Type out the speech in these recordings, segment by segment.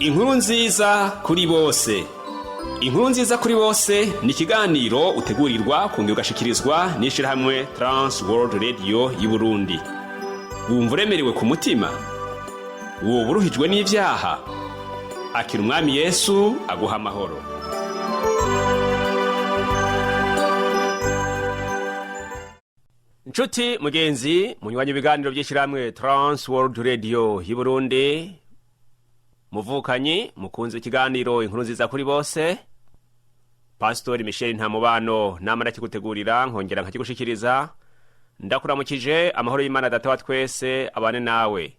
Inkuru nziza kuri bose. Inkuru nziza kuri bose ni ikiganiro utegurirwa kongera ugashikirizwa n'ishirahamwe Trans World Radio y'Uburundi. Wumva uremerewe ku mutima? Woba uruhijwe n'ivyaha? Akira Umwami Yesu aguha amahoro. Nshuti mugenzi munywanyi, ibiganiro by'ishirahamwe Trans World Radio y'Uburundi, muvukanyi mukunze ikiganiro Inkuru nziza kuri bose, Pasitori Michel Ntamubano nama ndakigutegurira nkongera nkakigushikiriza. Ndakuramukije, amahoro y'Imana Data wa twese abane nawe.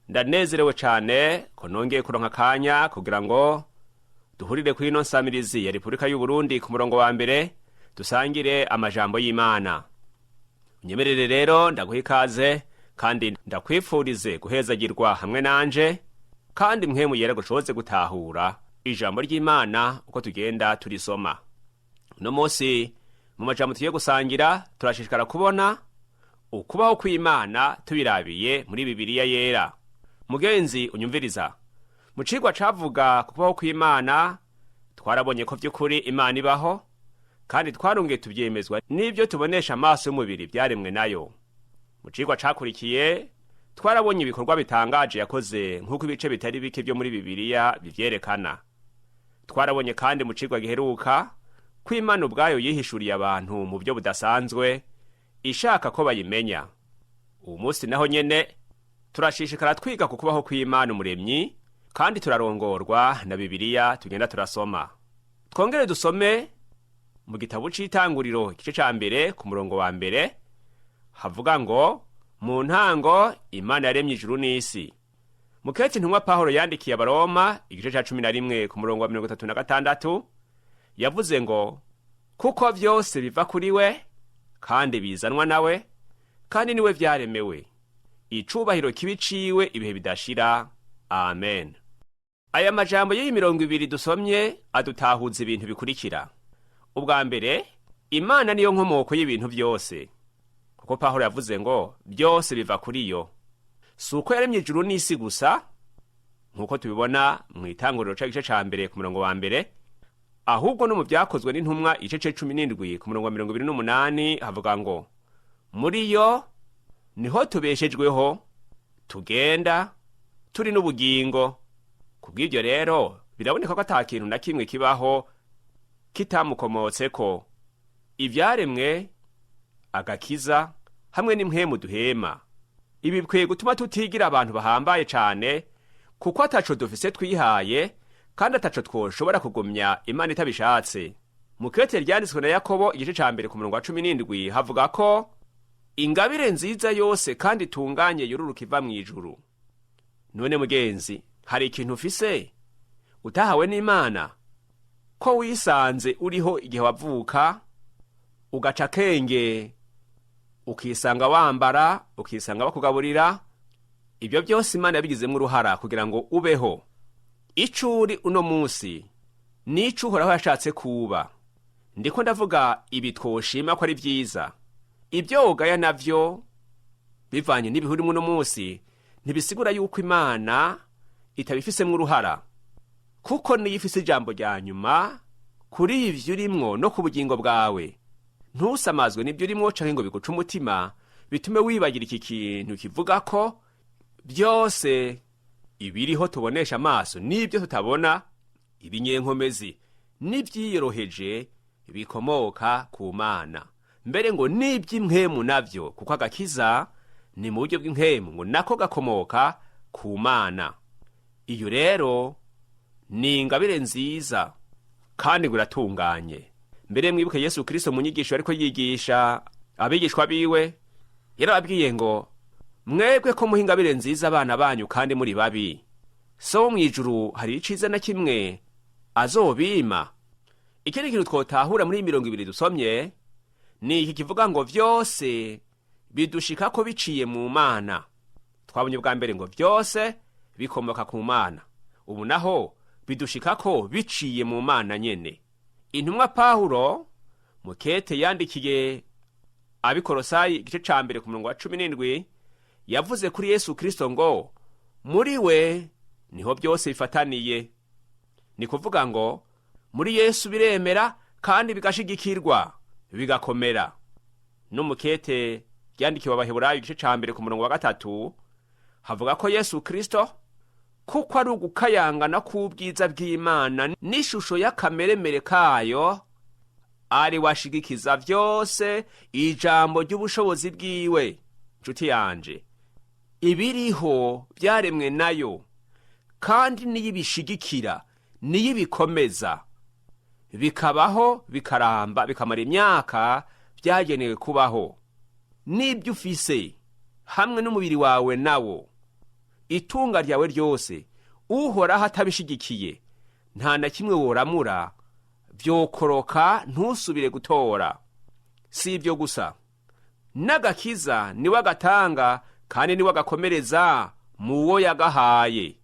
Ndanezerewe cane ko nongeye kuronka akanya kugira ngo duhurire kuri ino nsamirizi ya Repubulika y'Uburundi ku murongo wa mbere, dusangire amajambo y'Imana. Unyemerere rero ndaguha ikaze kandi ndakwifurize guhezagirwa hamwe nanje, kandi Mpwemu Yera gushoboze gutahura ijambo ry'Imana uko tugenda turisoma. Uno munsi mu majambo tugiye gusangira turashishikara kubona ukubaho kw'Imana tubirabiye muri Bibiliya Yera. Mugenzi unyumviriza, mu cigwa cavuga ku kubaho kw'Imana twarabonye ko vy'ukuri Imana ibaho, kandi twarongeye tuvyemezwa n'ivyo tubonesha amaso y'umubiri vyaremwe nayo. Mu cigwa cakurikiye twarabonye ibikorwa bitangaje yakoze, nk'uko ibice bitari bike vyo muri Bibiliya bivyerekana. Twarabonye kandi mu cigwa giheruka ko Imana ubwayo yihishuriye abantu mu buryo budasanzwe, ishaka ko bayimenya. Uwu munsi naho nyene turashishikara twiga ku kubaho kw'Imana Umuremyi, kandi turarongorwa na Bibiliya tugenda turasoma. Twongere dusome mu gitabo c'Itanguriro, igice ca mbere, ku murongo wa mbere, havuga ngo: "Mu ntango Imana yaremye ijuru n'isi." Muketse intumwa Pawulo yandikiye Abaroma, igice ca 11, ku murongo wa 36, yavuze ngo: "Kuko vyose biva kuri we, kandi bizanwa nawe, kandi niwe vyaremewe. Icubahiro kibi ciwe ibihe bidashira. Amen." Aya majambo y'iyi mirongo ibiri dusomye adutahuza ibintu bikurikira. Ubwa mbere, Imana niyo nkomoko y'ibintu vyose, kuko Pawulo yavuze ngo byose biva kuri yo. Si uko yaremye ijuru n'isi gusa, nk'uko tubibona mu Itanguriro ca gice ca mbere ku murongo wa mbere, ahubwo no mu Vyakozwe n'Intumwa, igice ca 17, ku murongo wa 28, havuga ngo: "Muri yo niho tubeshejweho, tugenda, turi n'ubugingo." Kubw'ibyo rero biraboneka ko ata kintu na kimwe kibaho kitamukomotseko: ivyaremwe, agakiza hamwe n'impwemu duhema. Ibi bikwiye gutuma tutigira abantu bahambaye cane, kuko ataco dufise twihaye, kandi ataco twoshobora kugumya Imana itabishatse. Mu kete ryanditswe na Yakobo, igice ca mbere, ku murongo wa 17, havuga ko ingabire nziza yose kandi itunganye yururuka iva mw'ijuru. None mugenzi, hari ikintu ufise utahawe n'Imana? Ko wisanze uriho igihe wavuka, ugaca akenge, ukisanga wambara, ukisanga bakugaburira, ibyo byose Imana yabigizemo uruhara kugira ngo ubeho. Ico uri uno munsi nico Uhoraho yashatse kuba. Ndiko ndavuga ibi twoshima ko ari vyiza. Ibyo wogaya navyo bivanye n'ibihe urimwo uno munsi ntibisigura yuko Imana itabifisemwo uruhara, kuko niyo ifise ijambo rya nyuma kuri ivyo urimwo no ku bugingo bwawe. Ntusamazwe n'ibyo urimwo canke ngo biguce umutima, bitume wibagira iki kintu kivuga ko byose ibiriho tubonesha amaso n'ibyo tutabona, ibinyenkomezi n'ivyiyoroheje, bikomoka ku Mana. Mbere ngo n'iby'impwemu navyo, kuko agakiza ni mu buryo bw'impwemu, ngo nako gakomoka ku Mana. Iyo rero ni ingabire nziza kandi ngo iratunganye. Mbere mwibuke Yesu Kristo mu nyigisho ariko yigisha abigishwa biwe, yarababwiye ngo: "Mwebwe ko muha ingabire nziza abana banyu kandi muri babi, So wo mw'ijuru hari iciza na kimwe azobima?" Ikindi kintu twotahura muri iyi mirongo ibiri dusomye ni iki kivuga ngo vyose bidushikako biciye mu Mana. Twabonye ubwa mbere ngo vyose bikomoka ku Mana, ubu naho bidushikako biciye mu Mana nyene. Intumwa Pawulo mukete yandikiye Abikorosayi, igice ca mbere, ku murongo wa 17, yavuze kuri Yesu Kristo ngo: "Muri we Niho byose bifataniye. Ni kuvuga ngo muri Yesu biremera kandi bigashigikirwa, bigakomera. N'umukete ryandikiwe Abaheburayo, igice ca 1 ku murongo wa 3, havuga ko Yesu Kristo kuko ari ugukayangana k'ubwiza bw'Imana n'ishusho y'akameremere kayo, ari washigikiza vyose ijambo ry'ubushobozi bwiwe. Nshuti yanje, ibiriho vyaremwe nayo, kandi niyo ibishigikira, niyo ibikomeza, bikabaho, bikaramba, bikamara imyaka byagenewe kubaho. N'ibyo ufise hamwe n'umubiri wawe nawo, itunga ryawe ryose, Uhoraho atabishigikiye, nta na kimwe woramura, vyokoroka ntusubire gutora. Si ibyo gusa, n'agakiza niwe agatanga kandi niwe agakomereza mu wo yagahaye.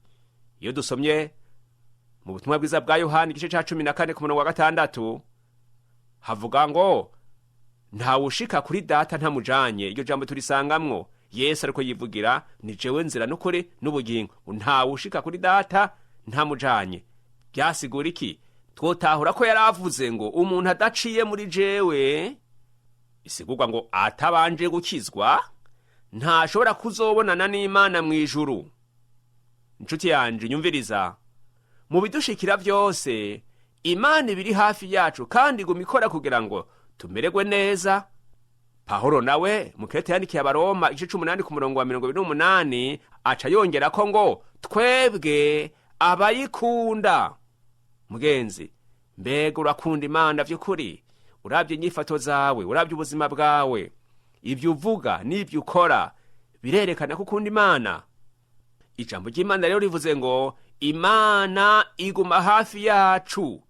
Iyo dusomye mu Butumwa Bwiza bwa Yohani, igice ca 14 ku murongo wa 6, havuga ngo ntawushika kuri Data ntamujanye. Iryo jambo turisangamwo Yesu ariko yivugira: "Ni jewe nzira n'ukuri n'ubugingo, ntawushika kuri Data ntamujanye." Byasigura iki? Twotahura ko yari avuze ngo umuntu adaciye muri jewe, bisigurwa ngo atabanje gukizwa, ntashobora kuzobonana n'Imana mu ijuru. Inshuti yanje nyumviriza, mu bidushikira byose Imana ibiri hafi yacu kandi iguma ikora kugira ngo tumererwe neza. Pawulo nawe mukete yandikiye Abaroma, igice c'8 ku murongo wa 28, aca yongera ko ngo twebwe abayikunda. Mugenzi, mbega urakunda Imana vy'ukuri? Urabye inyifato zawe, urabye ubuzima bwawe, ibyo uvuga n'ibyo ukora birerekana ko ukunda Imana? Ijambo ry'Imana rero rivuze ngo Imana iguma hafi yacu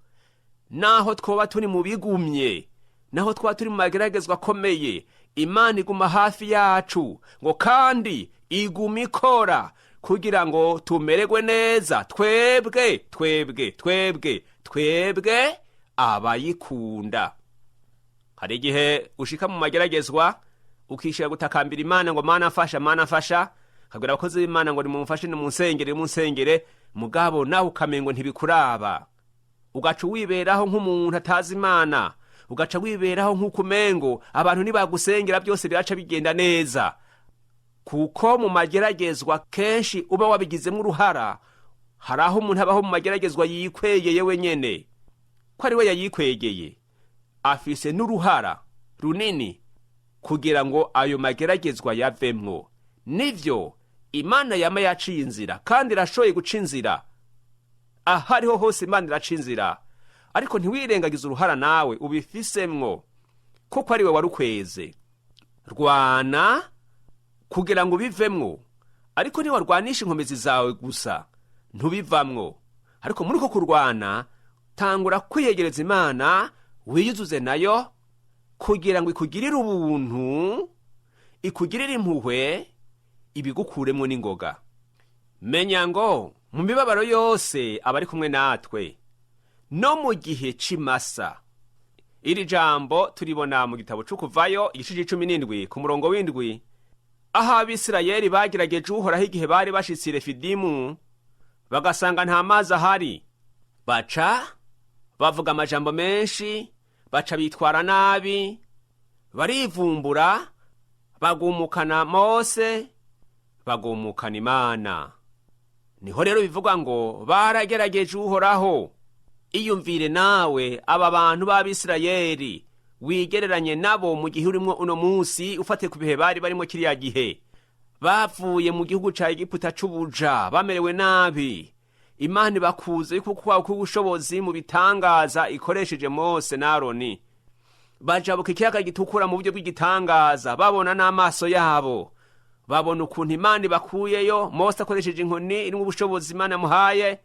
naho twoba turi mu bigumye, naho twaba turi mu mageragezwa akomeye. Imana iguma hafi yacu ngo kandi iguma ikora kugira ngo tumererwe neza, twebwe twebwe twebwe twebwe abayikunda. Hari igihe ushika mu mageragezwa ukishira gutakambira Imana ngo: "Mana mfasha, Mana mfasha", ukabwira abakozi b'Imana ngo: "Nimumfashe, nimunsengere, nimunsengere", mugabo nawe ukamengo ntibikuraba, ugaca wiberaho nk'umuntu atazi Imana, ugaca wiberaho nk'uko umengo abantu nibagusengera byose biraca bigenda neza. Kuko mu mageragezwa kenshi uba wabigizemo uruhara. Hari aho umuntu abaho mu mageragezwa yikwegeye wenyene, ko ari we yayikwegeye, afise n'uruhara runini kugira ngo ayo mageragezwa yavemwo. Nivyo, Imana yama yaciye inzira kandi irashoboye guca inzira. Ahariho hose Imana iraca inzira, ariko ntiwirengagize uruhara nawe ubifisemwo, kuko ari we warukweze. Rwana kugira ngo ubivemwo, ariko ntiwarwanisha inkomezi zawe gusa, ntubivamwo. Ariko muri uko kurwana, tangura kwiyegereza Imana, wiyuzuze nayo kugira ngo ikugirire ubuntu, ikugirire impuhwe, ibigukuremwo n'ingoga. Menya ngo mu mibabaro yose aba ari kumwe natwe, no mu gihe c'imasa. Iri jambo turibona mu gitabo c'Ukuvayo, igice c'17 ku murongo w'7, aho Abisirayeli bagerageje Uhoraho igihe bari bashitse i Refidimu bagasanga nta mazi ahari. Baca bavuga amajambo menshi, baca bitwara nabi, barivumbura, bagumukana Mose, bagumukana Imana. Niho rero bivuga ngo baragerageje Uhoraho. Iyumvire nawe aba bantu b'Abisirayeli, wigereranye nabo mu gihe urimwo uno munsi, ufate ku bihe bari barimo kiriya gihe. Bavuye mu gihugu ca Egiputa c'ubuja bamerewe nabi. Imana ibakuze yuko kwawo k'ubushobozi mu bitangaza ikoresheje Mose na Aroni, bajabuka ikiyaga Gitukura mu buryo bw'igitangaza, babona n'amaso yabo, babona ukuntu Imana ibakuyeyo, Mose akoresheje inkoni irimwo ubushobozi Imana yamuhaye.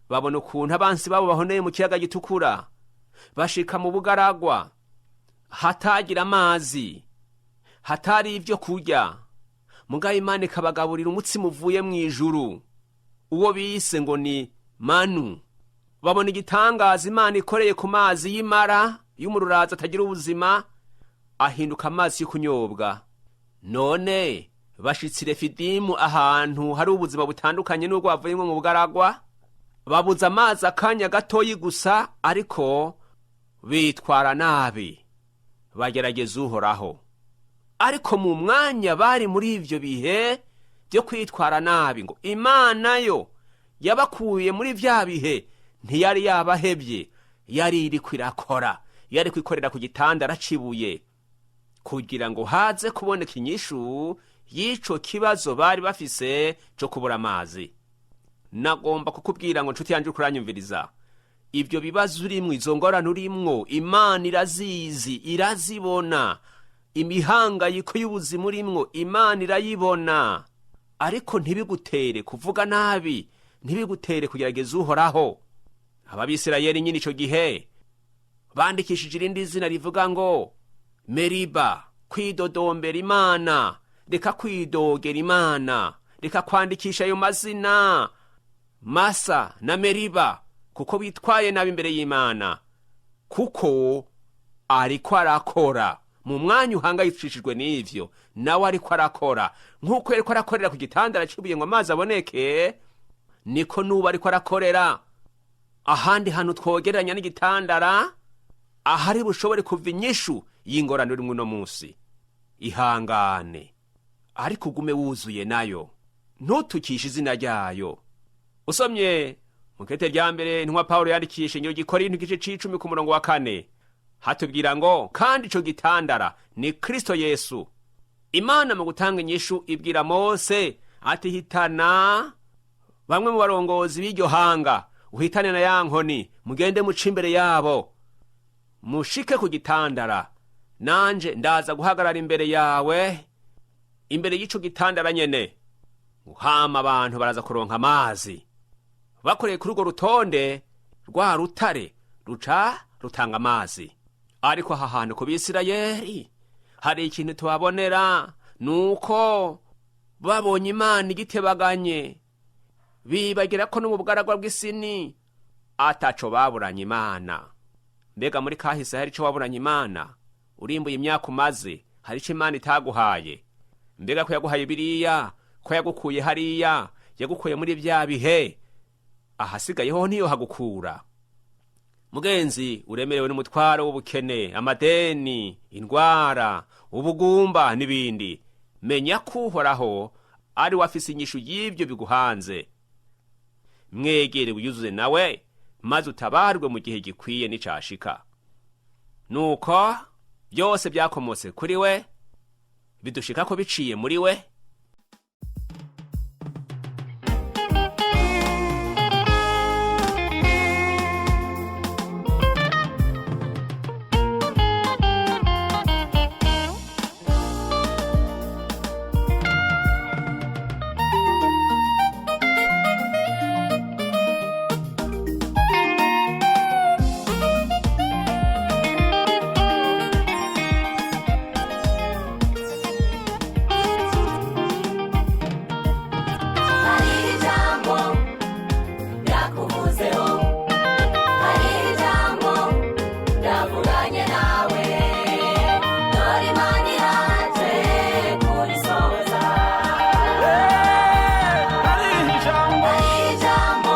Babona ukuntu abansi babo bahoneye mu kiyaga Gitukura. Bashika mu bugaragwa hatagira amazi, hatari ibyo kurya, mugabo Imana ikabagaburira umutsima uvuye mu ijuru, uwo bise ngo ni manu. Babona igitangaza Imana ikoreye ku mazi y'imara y'umururaza atagira ubuzima, ahinduka amazi yo kunyobwa. None Bashitse Refidimu, ahantu hari ubuzima butandukanye n'ubwo bavuyemo mu bugaragwa. Babuze amazi akanya gatoyi gusa, ariko bitwara nabi, bagerageza Uhoraho. Ariko mu mwanya bari muri ivyo bihe byo kwitwara nabi, ngo Imana yo yabakuye muri vya bihe ntiyari yabahebye, yari iriko irakora, yari kwikorera ku gitanda aracibuye kugira ngo haze kuboneka inyishu y'ico kibazo bari bafise co kubura amazi. Nagomba kukubwira ngo, nshuti yanje uriko uranyumviriza, ibyo bibazo urimwo, izo ngorane urimwo, Imana irazizi, irazibona. Imihangayiko y'ubuzima urimwo, Imana irayibona. Ariko ntibigutere kuvuga nabi, ntibigutere kugerageza Uhoraho. Ababisirayeli nyine ico gihe bandikishije irindi zina rivuga ngo Meriba, kwidodombera Imana. Reka kwidogera Imana, reka kwandikisha ayo mazina Masa na Meriba, kuko bitwaye nabi imbere y'Imana, kuko ariko arakora. Mu mwanya uhangayikishijwe n'ivyo, nawe ariko arakora. Nk'uko yariko arakorera ku gitanda aracibuye ngo amazi aboneke, niko n'ubu ariko arakorera ahandi hantu twogereranya n'igitandara, ahari bushobore kuva inyishu y'ingorane urimwo uno munsi. Ihangane, ariko ugume wuzuye nayo, ntutukishe izina ryayo. Usomye mu kete rya mbere intumwa Pawulo yandikisha ingero Gikorinto, igice c'icumi ku murongo wa 4, hatubwira ngo kandi ico gitandara ni Kristo Yesu. Imana mu gutanga inyishu ibwira Mose ati: "Hitana bamwe mu barongozi b'iryo hanga, uhitane na ya nkoni, mugende muce imbere yabo, mushike ku gitandara. Nanje ndaza guhagarara imbere yawe, imbere y'ico gitandara nyene." Hama abantu baraza kuronka amazi bakoreye kuri urwo rutonde, rwa rutare ruca rutanga amazi. Ariko aha hantu ku Bisirayeli hari ikintu tuhabonera, nuko babonye Imana igitebaganye, bibagira ko no mu bugaragwa bw'Isini ataco baburanye Imana. Mbega muri kahise hari ico waburanye Imana? Urimbuye imyaka umaze, hari ico Imana itaguhaye? Mbega ko yaguhaye biriya, ko yagukuye hariya, yagukuye muri bya bihe, ahasigayeho ntiyo hagukura? Mugenzi uremerewe n'umutwaro w'ubukene, amadeni, indwara, ubugumba n'ibindi, menya ko Uhoraho ari we afise inyishu y'ibyo biguhanze. Mwegere, wiyuzuze nawe, maze utabarwe mu gihe gikwiye n'icashika. Nuko byose byakomotse kuri we, bidushika ko biciye muri we. Hari ijambo ryakuvuzeho, hari ijambo ryavuganye nawe. Dore Imana iraje kurisohoza. Hari ijambo, Hari ijambo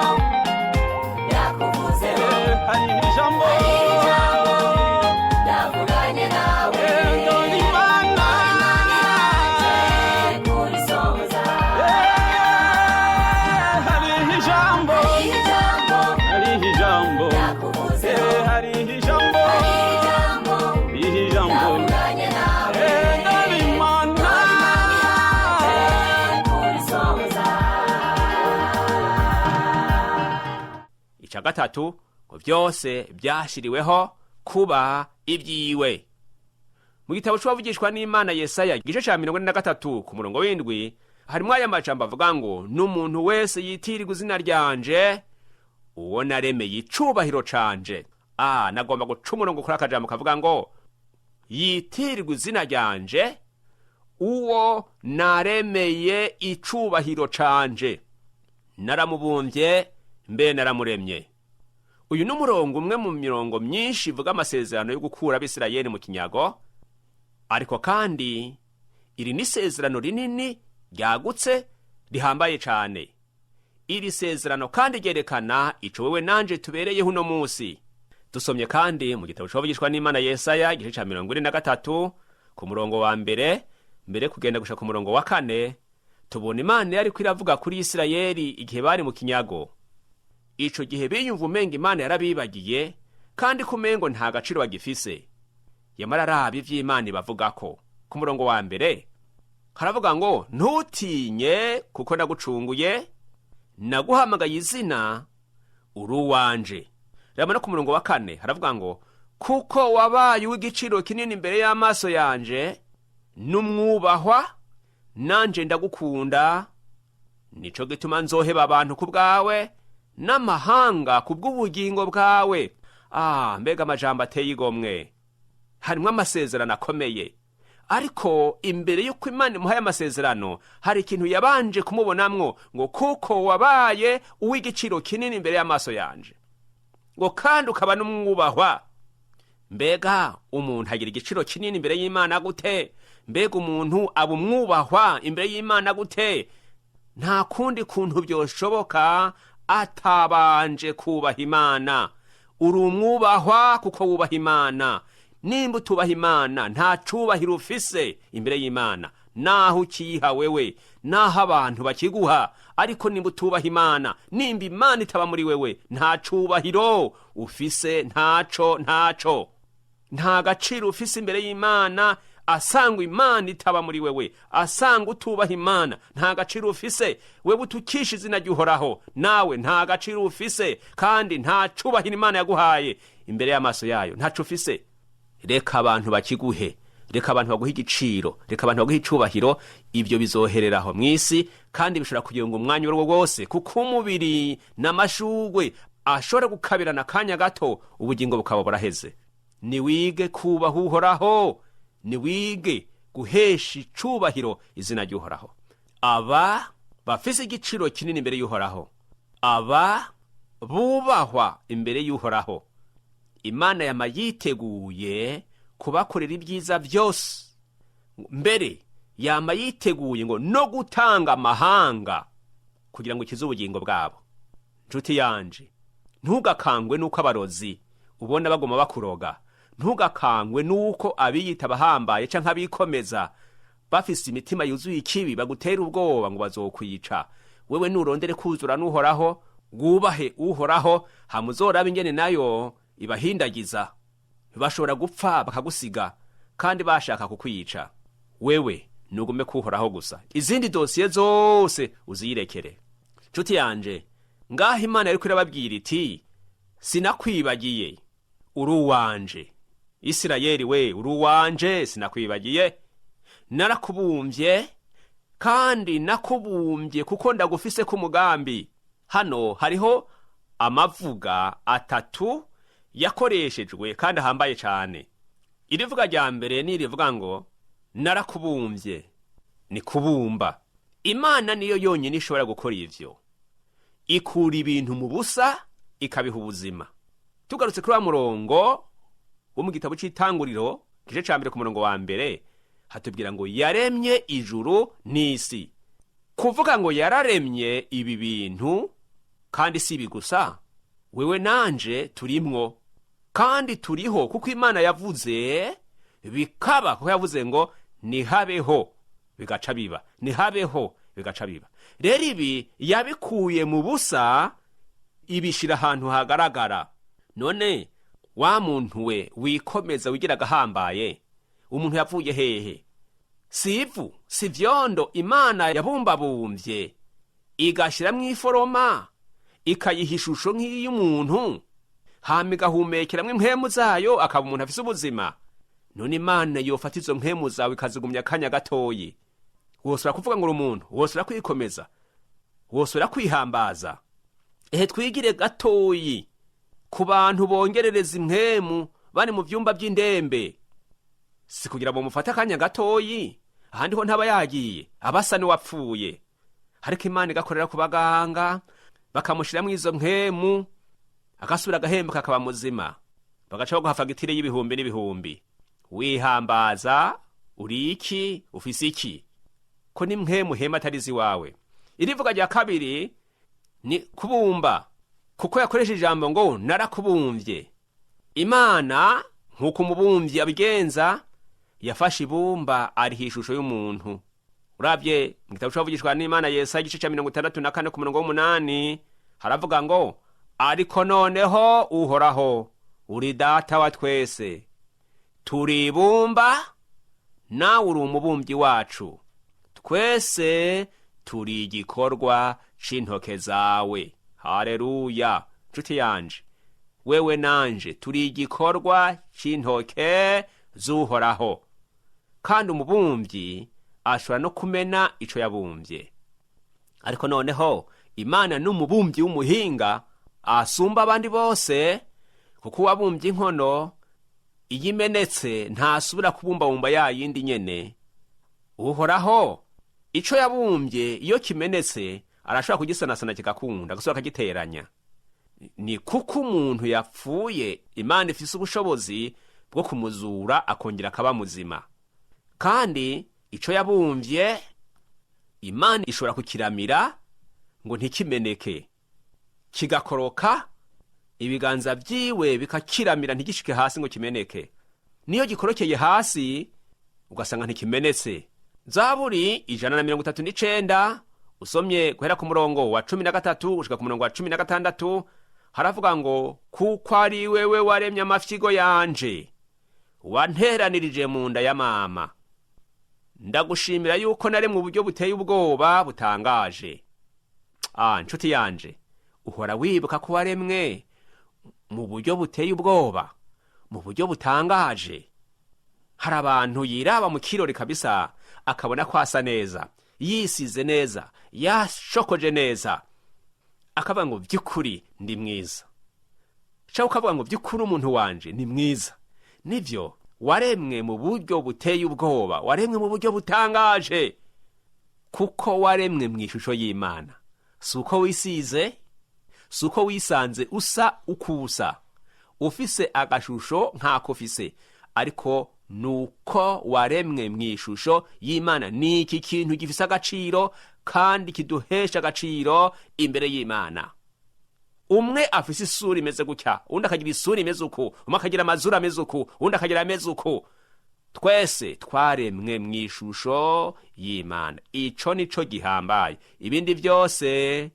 ryakuvuzeho, hari ijambo, hari ijambo ryavuganye nawe. Dore Imana, Imana iraje kurisohoza. Hari ijambo, Hari ijambo hari ijambo, ryakuvuzeho, hari ijambo, hari ijambo ijambo, ryavuganye nawe. Dore Imana, Icya gatatu, ngo byose byashyiriweho kuba ibyiwe. Mu gitabo c'uwavugishwa n'Imana Yesaya, igice ca 43 ku murongo w'7, harimwo aya majambo avuga ngo: "N'umuntu wese yitirirwa izina ryanje, uwo naremeye icubahiro canje." Nagomba guca umurongo kuri akajambo kavuga ngo yitirirwa izina ryanje, uwo naremeye icubahiro canje, naramubumbye, mbe naramuremye. Uyu ni umurongo umwe mu mirongo myinshi ivuga amasezerano yo gukura Abisirayeli mu kinyago. Ariko kandi iri ni isezerano rinini. Ryagutse, rihambaye cane. Iri sezerano kandi ryerekana ico wewe nanje tubereyeho uno munsi. Dusomye kandi mu gitabo c'abavugishwa n'Imana Yesaya, igice ca 43, ku murongo wa mbere mbere kugenda gusha ku murongo wa kane, tubona Imana yariko iravuga kuri Isirayeli igihe bari mu kinyago. Ico gihe biyumva umenga Imana yarabibagiye, kandi ko umengo nta gaciro bagifise. Yamara araba ivy'Imana ibavugako. Ku murongo wa mbere haravuga ngo: "Ntutinye, kuko nagucunguye, naguhamagaye izina, uri uwanje." Raba no ku murongo wa kane, haravuga ngo: "Kuko wabaye uw'igiciro kinini imbere y'amaso yanje, n'umwubahwa, nanje ndagukunda. Nico gituma nzoheba abantu ku bwawe, n'amahanga ku bw'ubugingo bwawe." Ah, mbega amajambo ateye igomwe! Harimwo amasezerano akomeye. Ariko imbere y'uko Imana imuhaye amasezerano, hari ikintu yabanje kumubonamwo, ngo: "Kuko wabaye uw'igiciro kinini imbere y'amaso yanje," ngo kandi ukaba n'umwubahwa. Mbega umuntu agira igiciro kinini imbere y'Imana gute? Mbega umuntu aba umwubahwa imbere y'Imana gute? Nta kundi kuntu byoshoboka atabanje kubaha Imana. Uri umwubahwa kuko wubaha Imana. Nimba utubaha Imana, nta cubahiro ufise imbere y'Imana, naho ukiyiha wewe, naho abantu bakiguha. Ariko nimba utubaha Imana, nimba Imana itaba muri wewe, nta cubahiro ufise, ntaco, ntaco, nta gaciro ufise imbere y'Imana. Asanga Imana itaba muri wewe, asanga utubaha Imana, nta gaciro ufise. Wewe utukisha izina ry'Uhoraho, nawe nta gaciro ufise, kandi nta cubahiro Imana yaguhaye imbere y'amaso yayo, ntaco ufise. Reka abantu bakiguhe, reka abantu baguhe igiciro, reka abantu baguhe icubahiro, ibyo bizohereraho mw'isi, kandi bishobora kugira ngo umwanya uwo wose, kuko umubiri n'amashugwe ashobora gukabirana akanya gato, ubugingo bukaba buraheze. Niwige kubaha Uhoraho, niwige guhesha icubahiro izina ry'Uhoraho. Aba bafise igiciro kinini imbere y'Uhoraho, aba bubahwa imbere y'Uhoraho, Imana yama yiteguye kubakorera ibyiza byose. Mbere yama yiteguye ngo no gutanga amahanga kugira ngo ikize ubugingo bwabo. Nshuti yanje, ntugakangwe n'uko abarozi ubona baguma bakuroga. Ntugakangwe n'uko abiyita abahambaye canke abikomeza bafise imitima yuzuye ikibi bagutera ubwoba ngo bazokwica. Wewe nurondere kuzura n'Uhoraho, wubahe Uhoraho, hamuzoraba ingene nayo ibahindagiza. Bashobora gupfa bakagusiga kandi bashaka kukwica. Wewe nugume kuhoraho gusa, izindi dosiye zose uziyirekere. Nshuti yanje, ngaho Imana yariko irababwira iti: "Sinakwibagiye, uri uwanje. Isirayeli we, uri uwanje, sinakwibagiye. Narakubumvye, kandi nakubumbye kuko ndagufise k'umugambi." Hano hariho amavuga atatu yakoreshejwe kandi ahambaye cane. Irivuga rya mbere ni irivuga ngo "narakubumbye", ni kubumba. Imana niyo yonyine ishobora gukora ivyo, ikura ibintu mu busa ikabiha ubuzima. Tugarutse kuri wa murongo wo mu gitabo c'Itanguriro, igice ca mbere, ku murongo wa mbere, hatubwira ngo yaremye ijuru n'isi. Kuvuga ngo yararemye ibi bintu, kandi si ibi gusa, wewe nanje turimwo, kandi turiho kuko Imana yavuze bikaba, kuko yavuze ngo nihabeho bigaca biba, nihabeho bigaca biba. Rero ibi yabikuye mu busa, ibishira ahantu hagaragara. None wa muntu we wikomeza wigira agahambaye, umuntu yavuye hehe? Si ivu, si vyondo Imana yabumbabumvye, igashiramwo iforoma, ikayiha ishusho nk'iy'umuntu, hama igahumekeramwo impwemu zayo, akaba umuntu afise ubuzima? None Imana yofata izo mpwemu zawe ikazigumya akanya gatoyi, wosora kuvuga ngo uri umuntu? Wosora kwikomeza? Wosora kwihambaza? Ehe, twigire gatoyi ku bantu bongerereza impwemu bari mu vyumba vy'indembe. Si kugira ngo mufate akanya gatoyi, ahandi ho ntaba yagiye, aba asa n'uwapfuye. Ariko Imana igakorera ku baganga, bakamushiramwo izo mpwemu, agasubira agahembuka, akaba muzima, bagaca baguha fagitire y'ibihumbi n'ibihumbi. Wihambaza uri iki? Ufise iki? Ko ni mpwemu hema atari iwawe. Irivuga rya kabiri ni kubumba, kuko yakoresheje ijambo ngo narakubumvye. Imana nk'uko umubumbyi abigenza, yafashe ibumba ariha ishusho y'umuntu. Urabye mu gitabo c'abavugishwa n'Imana Yesaya igice ca 64 ku murongo w'8, haravuga ngo: ariko noneho Uhoraho, uri Data wa twese, turi ibumba, nawe uri umubumbyi wacu, twese turi igikorwa c'intoke zawe. Haleluya! Nshuti yanje, wewe nanje turi igikorwa c'intoke z'Uhoraho. Kandi umubumbyi ashobora no kumena ico yabumvye. Ariko noneho Imana ni umubumbyi w'umuhinga asumba abandi bose, kuko uwabumbye inkono iyo imenetse ntasubira kubumbabumba ya yindi nyene. Uhoraho ico yabumbye iyo kimenetse arashobora kugisanasana kigakunda, agasubira akagiteranya. Ni kuko umuntu yapfuye, Imana ifise ubushobozi bwo kumuzura akongera akaba muzima. Kandi ico yabumvye Imana ishobora kukiramira ngo ntikimeneke, kigakoroka, ibiganza vyiwe bikakiramira ntigishike hasi ngo kimeneke. Niyo gikorokeye hasi ugasanga ntikimenetse. Zaburi 139, usomye guhera ku murongo wa 13 gushika ku murongo wa 16, haravuga ngo: kuko ari wewe waremye amafyigo yanje, wanteranirije mu nda ya mama, ndagushimira yuko naremwe uburyo buteye ubwoba butangaje. Nshuti yanje, uhora wibuka ko waremwe mu buryo buteye ubwoba, mu buryo butangaje? Hari abantu yiraba mu kirori kabisa akabona ko asa neza, yisize neza, yashokoje neza, akavuga ngo by'ukuri ndi mwiza, cyangwa ukavuga ngo by'ukuri umuntu wanje ni mwiza. Nivyo, waremwe mu buryo buteye ubwoba, waremwe mu buryo butangaje, kuko waremwe mu ishusho y'Imana. Si uko wisize, si uko wisanze usa ukusa, ufise agashusho nk'ako ufise, ariko nuko waremwe mu ishusho y'Imana. Ni iki kintu gifise agaciro kandi kiduhesha agaciro imbere y'Imana. Umwe afise isura imeze gutya, undi akagira isura imeze uku, umwe akagira amazuru ameze uku, undi akagira ameze uku. Twese twaremwe mu ishusho y'Imana. Ico nico gihambaye. Ibindi byose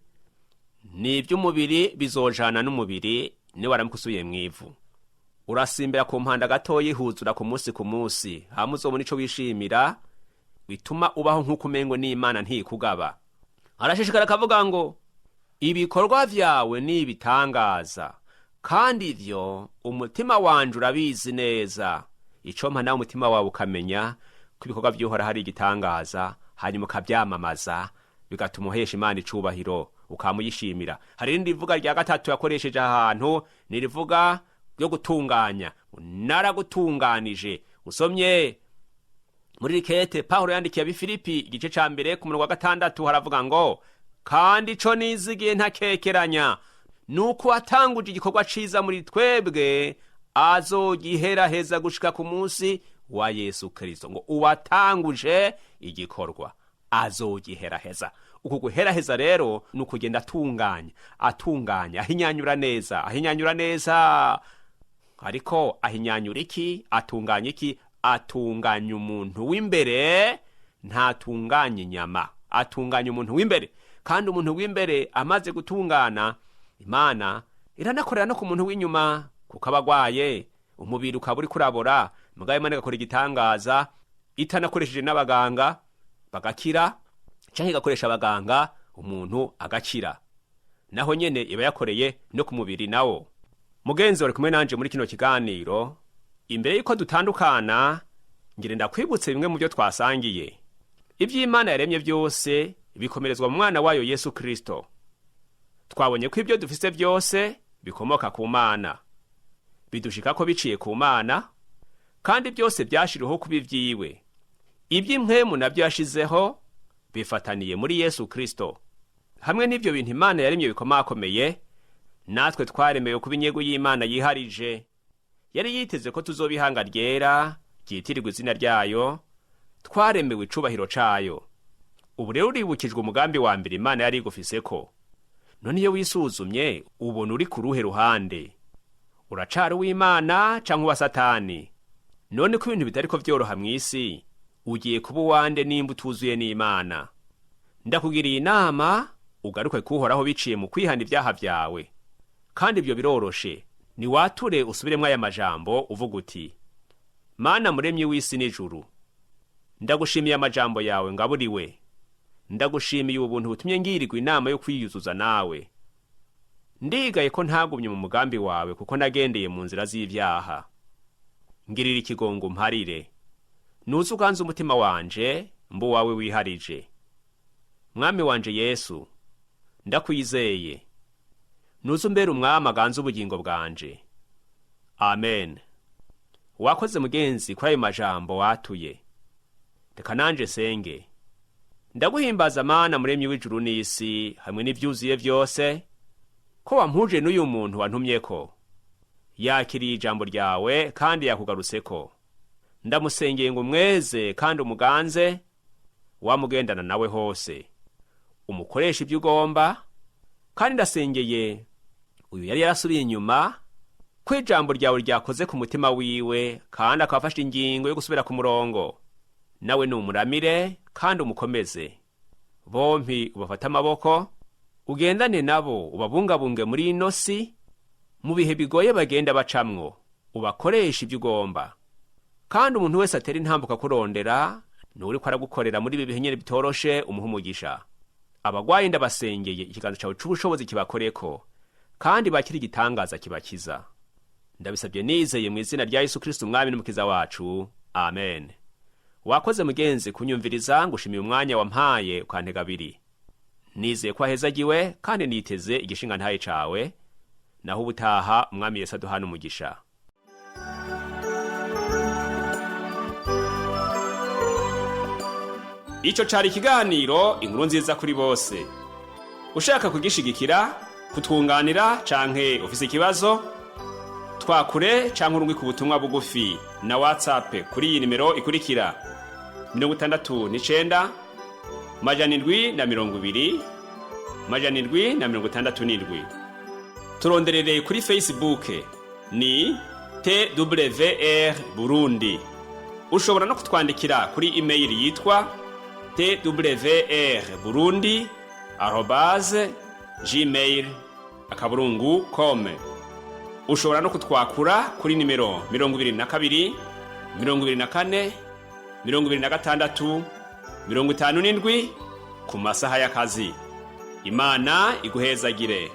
ni iby'umubiri, bizojana n'umubiri niwaramuka usubiye mu ivu. Urasimbira ku mpanda gatoya ihuzura ku munsi ku munsi, hamwe uzobona ico wishimira bituma ubaho nk'uko umengo n'Imana ntikugaba. Arashishikara akavuga ngo: ibikorwa vyawe ni ibitangaza, kandi ivyo umutima wanje urabizi neza. Ico mpa nawe umutima wawe ukamenya ko ibikorwa vy'Uhoraho ari igitangaza, hanyuma ukavyamamaza, bigatuma uhesha Imana icubahiro, ukamuyishimira. Hari irindi rivuga rya gatatu yakoresheje ahantu, ni rivuga ryo gutunganya: naragutunganije. Usomye muri rikete Pawulo yandikiye Abifilipi igice ca 1 ku murongo wa 6, haravuga ngo: kandi ico nizigiye ntakekeranya nuko watanguje igikorwa ciza muri twebwe azogiheraheza gushika ku munsi wa Yesu Kristo. Ngo uwatanguje igikorwa azogiheraheza. Uku guheraheza rero ni ukugenda atunganya, atunganya, ahinyanyura neza, ahinyanyura neza. Ariko ahinyanyura iki? Atunganya iki? Atunganya umuntu w'imbere, ntatunganya inyama. Atunganya umuntu w'imbere. Kandi umuntu w'imbere amaze gutungana, Imana iranakorera no ku muntu w'inyuma, kuko aba agwaye, umubiri ukaba uriko urabora, mugabo Imana igakora igitangaza itanakoresheje n'abaganga bagakira, canke igakoresha abaganga umuntu agakira. Naho nyene iba yakoreye no ku mubiri nawo. Mugenzi wari kumwe nanje muri kino kiganiro, imbere yuko dutandukana ngire ndakwibutse bimwe mu byo twasangiye. Ivy'Imana yaremye byose bikomerezwa mu mwana wayo Yesu Kristo. Twabonye ko ibyo dufise byose bikomoka ku Mana, bidushikako biciye ku Mana, kandi byose byashiriweho kuba ivyiwe. Iby'impwemu nabyo yashizeho bifataniye muri Yesu Kristo. Hamwe n'ivyo bintu Imana yaremye bikomakomeye, natwe twaremewe kuba inyego y'Imana yiharije. Yari yiteze ko tuzoba ihanga ryera ryitirirwa izina ryayo, twaremewe icubahiro cayo. Ubu rero uribukijwe umugambi wa mbere Imana yari igufiseko. None iyo wisuzumye ubona uri ku ruhe ruhande? Uracari uw'Imana canke uwa Satani? None ko ibintu bitariko vyoroha mw'isi, ugiye kuba uwande nimba utuzuye n'Imana? Ndakugiriye inama ugaruke kuhoraho biciye mu kwihana ibyaha vyawe, kandi ibyo biroroshe. Niwature usubiremwo aya majambo uvuga uti: Mana muremyi w'isi n'ijuru, ndagushimiye amajambo yawe ngaburiwe. Ndagushimiye ubuntu butumye ngirirwa inama yo kwiyuzuza nawe. Ndigaye ko ntagumye mu mugambi wawe kuko nagendeye mu nzira z'ibyaha. Ngirira ikigongo umparire, nuze uganze umutima wanje mbu wawe wiharije. Mwami wanje Yesu, ndakwizeye, nuze umbere umwami aganze ubugingo bwanje. Amen. Wakoze mugenzi kuri ayo majambo watuye. Reka nanje senge. Ndaguhimbaza Mana muremyi w'ijuru n'isi hamwe n'ivyuzuye vyose, ko wampuje n'uyu muntu wantumyeko. Yakiriye ijambo ryawe kandi yakugarutseko. Ndamusengeye ngo umweze kandi umuganze, wamugendana nawe hose, umukoresha ibyo ugomba. Kandi ndasengeye uyu yari yarasubiye inyuma, ko ijambo ryawe ryakoze ku mutima wiwe kandi akaba afashe ingingo yo gusubira ku murongo. Nawe numuramire kandi umukomeze. Bompi ubafate amaboko, ugendane nabo, ubabungabunge muri ino si mu bihe bigoye bagenda bacamwo, ubakoresha ibyo ugomba. Kandi umuntu wese atera intambuka kurondera nuriko aragukorera muri ibi bihe nyene bitoroshe, umuhe umugisha. Abagwayi ndabasengeye, ikiganza cawe c'ubushobozi kibakoreko kandi bakire igitangaza kibakiza. Ndabisabye nizeye mu izina rya Yesu Kristo umwami n'umukiza wacu, amen. Wakoze mugenzi kunyumviriza, ngushimiye umwanya wampaye ukantega abiri. Nizeye ko wahezagiwe kandi niteze igishinga ntaye cawe. Naho ubutaha, umwami Yesu aduhana umugisha. Ico cari ikiganiro Inkuru Nziza kuri Bose. Ushaka kugishigikira, kutwunganira canke ufise ikibazo, twakure canke urungike ubutumwa bugufi na WhatsApp kuri iyi nimero ikurikira: 69 720 767. Turonderere kuri Facebook ni TWR Burundi. Ushobora no kutwandikira kuri email yitwa twrburundi@gmail.com. Ushobora no kutwakura kuri nimero 22 24 26 57 ku masaha y'akazi. Imana iguhezagire.